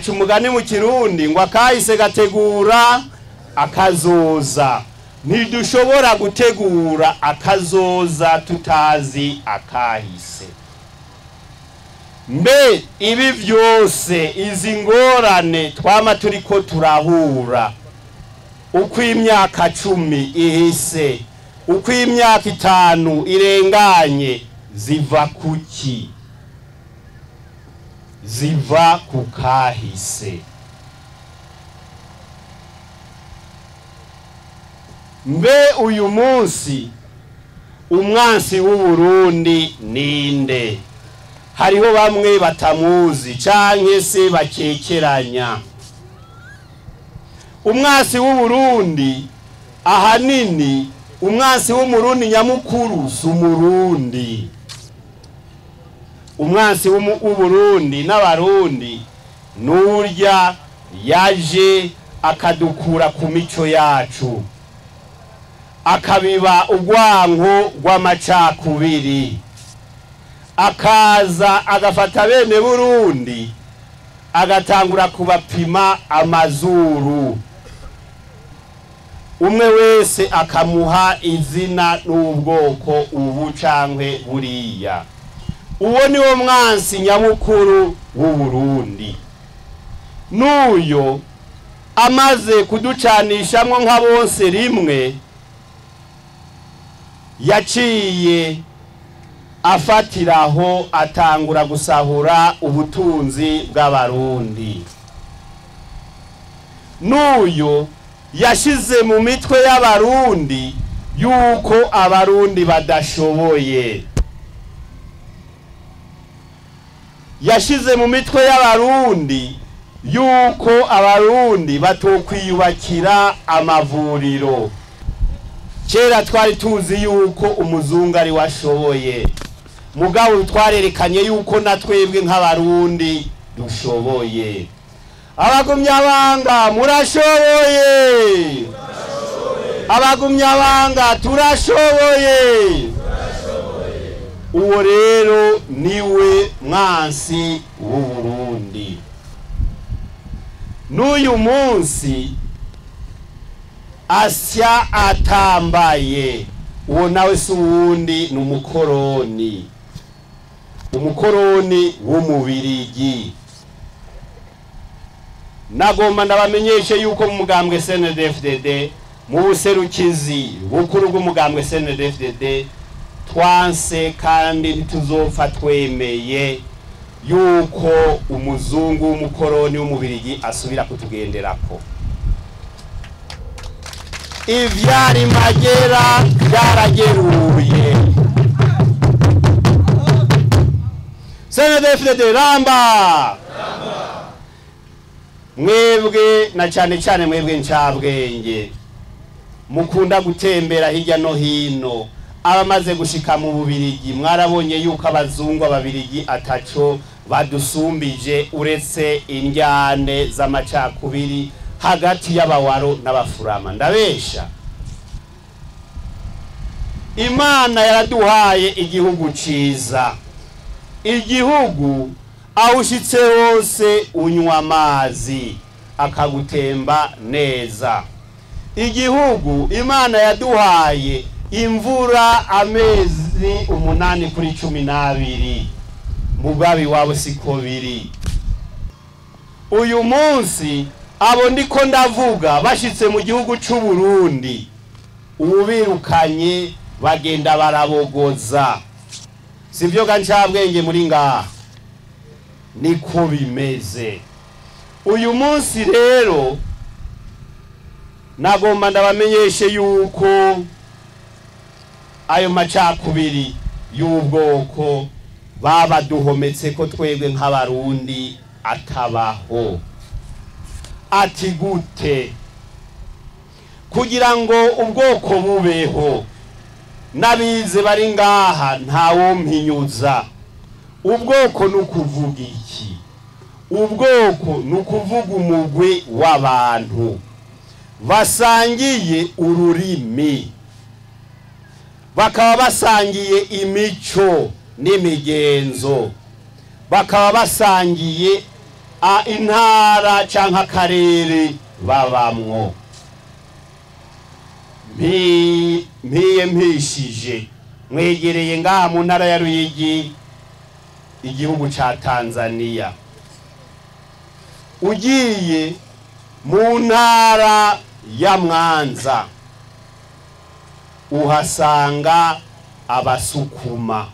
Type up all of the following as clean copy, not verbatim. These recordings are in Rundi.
Baca umugani mu Kirundi ngo akahise gategura akazoza. Ntidushobora gutegura akazoza tutazi akahise. Mbe ibi vyose, izi ngorane twama turiko turahura, uko imyaka 10 ihise, uko imyaka 5 irenganye, ziva kuki? Ziva kukahise. Mbe uyu munsi umwansi w'Uburundi ninde? Hariho bamwe batamuzi canke se bakekeranya. Umwansi w'Uburundi ahanini, umwansi w'Umurundi nyamukuru si Umurundi. Umwansi w'Uburundi n'Abarundi nurya yaje akadukura ku mico yacu, akabiba urwanko rw'amacakubiri, akaza agafata bene Burundi agatangura kubapima amazuru, umwe wese akamuha izina n'ubwoko ubu cankwe buriya. Uwo ni wo mwansi nyamukuru w'Uburundi. N'uyo amaze kuducanishamwo nka bonse rimwe, yaciye afatiraho atangura gusahura ubutunzi bw'Abarundi. N'uyo yashize mu mitwe y'Abarundi yuko Abarundi badashoboye. Yashize mu mitwe y'Abarundi yuko Abarundi batokwiyubakira amavuriro. Kera twari tuzi yuko umuzungu ari washoboye, mugabo twarerekanye yuko natwebwe nk'Abarundi dushoboye. Abagumyabanga murashoboye, abagumyabanga turashoboye. Uwo rero niwe mwansi w'Uburundi. N'uyu munsi asya atambaye, uwo nawe si uwundi, ni umukoroni, umukoroni w'Umubirigi. Nagomba ndabamenyeshe yuko mu mugambwe CNDD-FDD, mu buserukizi bukuru bw'umugambwe CNDD-FDD, twanse kandi ntituzopfa twemeye yuko umuzungu w'umukoroni w'Umubirigi asubira kutugenderako. Ivyari magera byarageruye. CNDD-FDD ramba! Mwebwe na cyane cyane mwebwe ncabwenge mukunda gutembera hirya no hino, abamaze gushika mu Bubirigi mwarabonye yuko abazungu ababirigi ataco badusumbije uretse indyane z'amacakubiri hagati y'abawaro n'abafurama. Ndabesha? Imana yaraduhaye igihugu ciza, igihugu aho ushitse hose unywa amazi akagutemba neza, igihugu Imana yaduhaye imvura amezi 8 kuri 12, mugabi wabo siko biri. Uyu munsi abo ndiko ndavuga bashitse mu gihugu c'u Burundi, ubirukanye bagenda barabogoza. Sivyo ga ncabwenge muri ngaha? Niko bimeze. Uyu munsi rero nagomba ndabamenyeshe yuko ayo macakubiri y'ubwoko babaduhometse ko twebwe nk'Abarundi atabaho. Ati gute? Kugira ngo ubwoko bubeho, n'abize bari ngaha ntawompinyuza. Ubwoko nukuvuga iki? Ubwoko nukuvuga umugwi w'abantu basangiye ururimi, bakaba basangiye imico n'imigenzo, bakaba basangiye Intara canke akarere babamwo. Mpiye mpishije mwegereye ngaha mu ntara ya Ruyigi, igihugu ca Tanzania. Ugiye mu ntara ya Mwanza uhasanga abasukuma.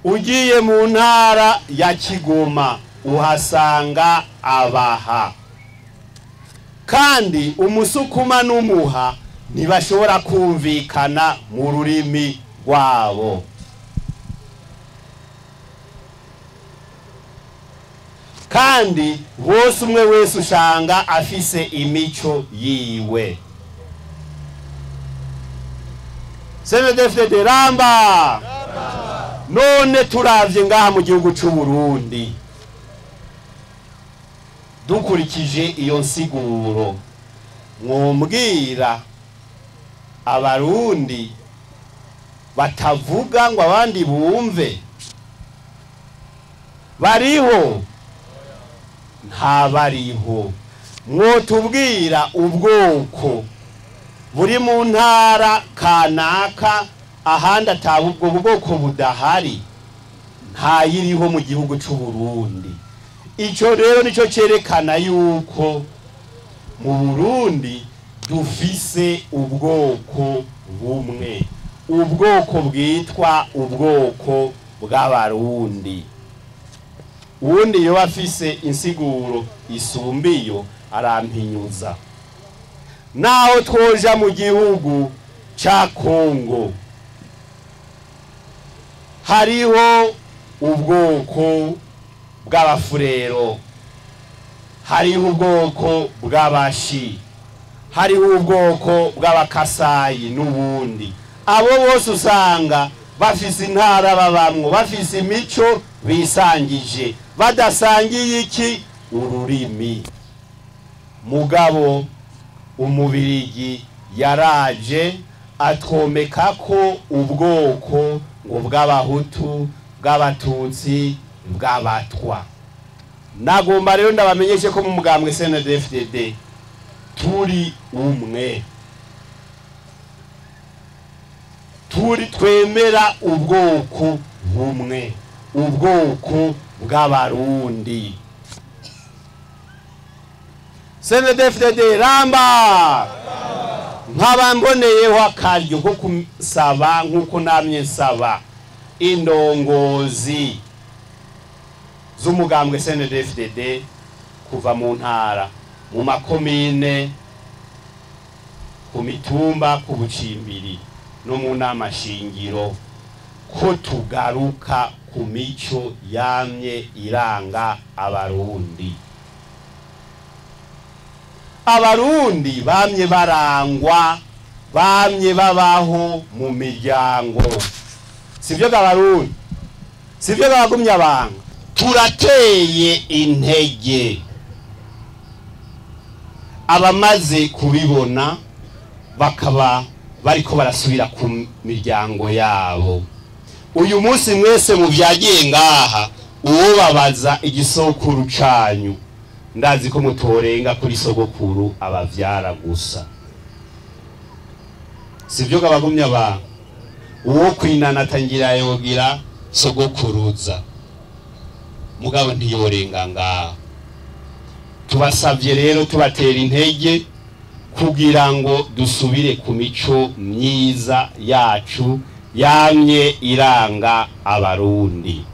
Ugiye mu ntara ya Kigoma uhasanga abaha. Kandi umusukuma n'umuha ntibashobora kumvikana mu rurimi rwabo. Kandi bose umwe wese usanga afise imico yiwe. CNDD-FDD ramba. None turavye ngaha mu gihugu c'u Burundi, dukurikije iyo nsiguro, mwombwira abarundi batavuga ngo abandi bumve bariho? Ntabariho. Mwotubwira ubwoko buri mu ntara kanaka ahandi ataba ubwo bwoko budahari? Ntayiriho mu gihugu c'u Burundi. Ico rero nico cerekana yuko mu Burundi dufise ubwoko bumwe, ubwoko bwitwa ubwoko bw'abarundi. Uwundi yoba afise insiguro isumbiyo arampinyuza. Naho twoja mu gihugu ca Kongo hariho ubwoko bw'abafurero, hariho ubwoko bw'abashi, hariho ubwoko bw'abakasayi n'ubundi. Abo bose usanga bafise intara babamwo, bafise imico bisangije, badasangiye iki? Ururimi. Mugabo umubirigi yaraje atwomeka ko ubwoko ngo bw'abahutu, bw'abatutsi, bw'abatwa. Nagomba rero ndabamenyeshe ko mu mugambwe CNDD-FDD turi umwe, turi twemera ubwoko bumwe, ubwoko bw'abarundi. CNDD-FDD ramba. Nkaba mboneyeho akaryo ko kusaba nk'uko namye nsaba indongozi z'umugambwe CNDD-FDD kuva mu ntara, mu makomine, ku mitumba, ku bucimbiri no mu nama shingiro, ko tugaruka ku mico yamye iranga abarundi. Abarundi bamye barangwa, bamye babaho mu miryango. Sivyo abarundi? Sivyo bagumye abanga? Turateye intege abamaze kubibona bakaba bariko barasubira ku miryango yabo. Uyu munsi mwese muvyagiye ngaha, uwobabaza igisokuru canyu, ndazi ko mutorenga kuri sogokuru abavyara gusa. Sivyo kabagumya ba? Uwo kwinana atangira yogira sogokuruza, mugabo ntiyorenga ngaha. Tubasavye rero, tubatera intege kugira ngo dusubire ku mico myiza yacu yamye iranga abarundi.